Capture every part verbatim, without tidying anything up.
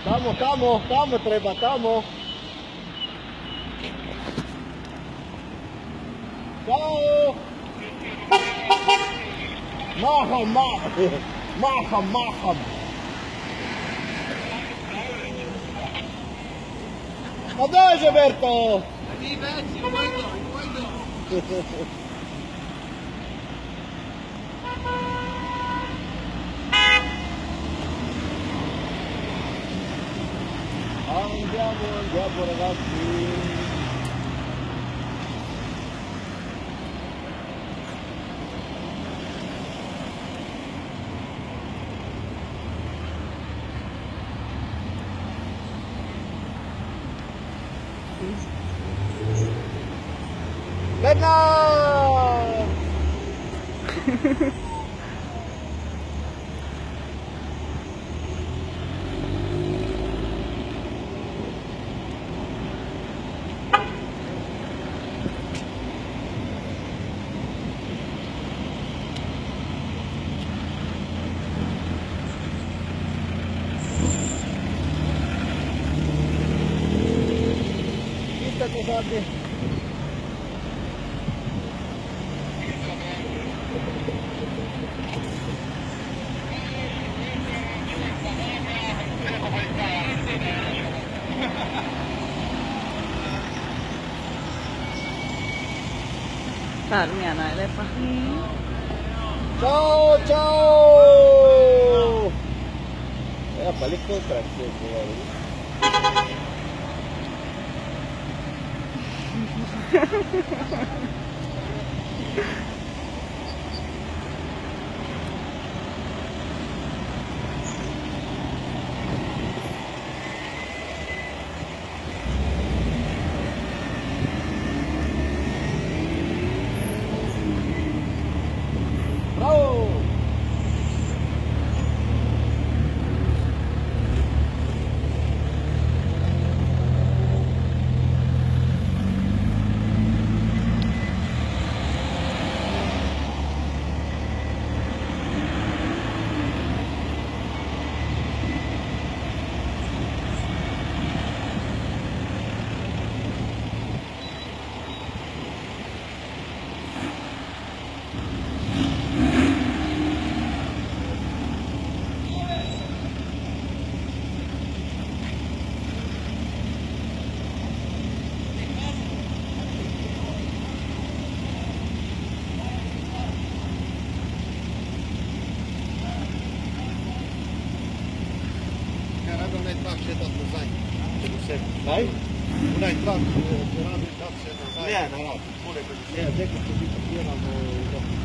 Tamo, tamo, tamo treba, tamo. Ciao. Maham, maham. Maham, maham. Ma dove sei, Berto? Andiamo, andiamo, ragazzi. Bernard! Chissà cosa ha detto. Fermi, Anna, le fa. Ciao, ciao! E vabbè, le contraste, magari. Bravo! Era da un'età, c'è da due anni. Dai? Un'età, eh, era da due anni. Bene, no, no. Pure così. Eh, ecco, così, così erano i nostri.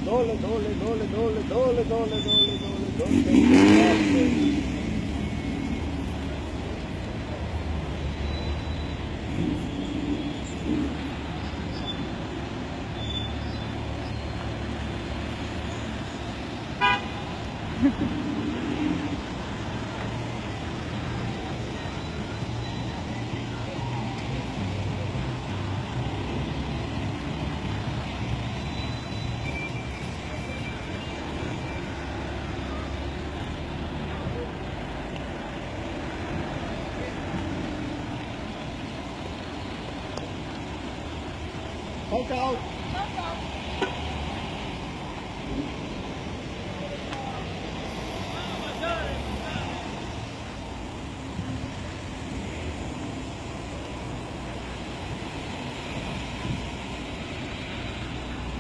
Dole, dole, dole, dole. Ciao, ciao.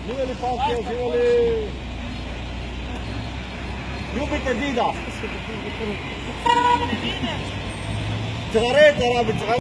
Živeli, Pavke, živeli. Ljubite dida. Cigareta rabi, cigareta.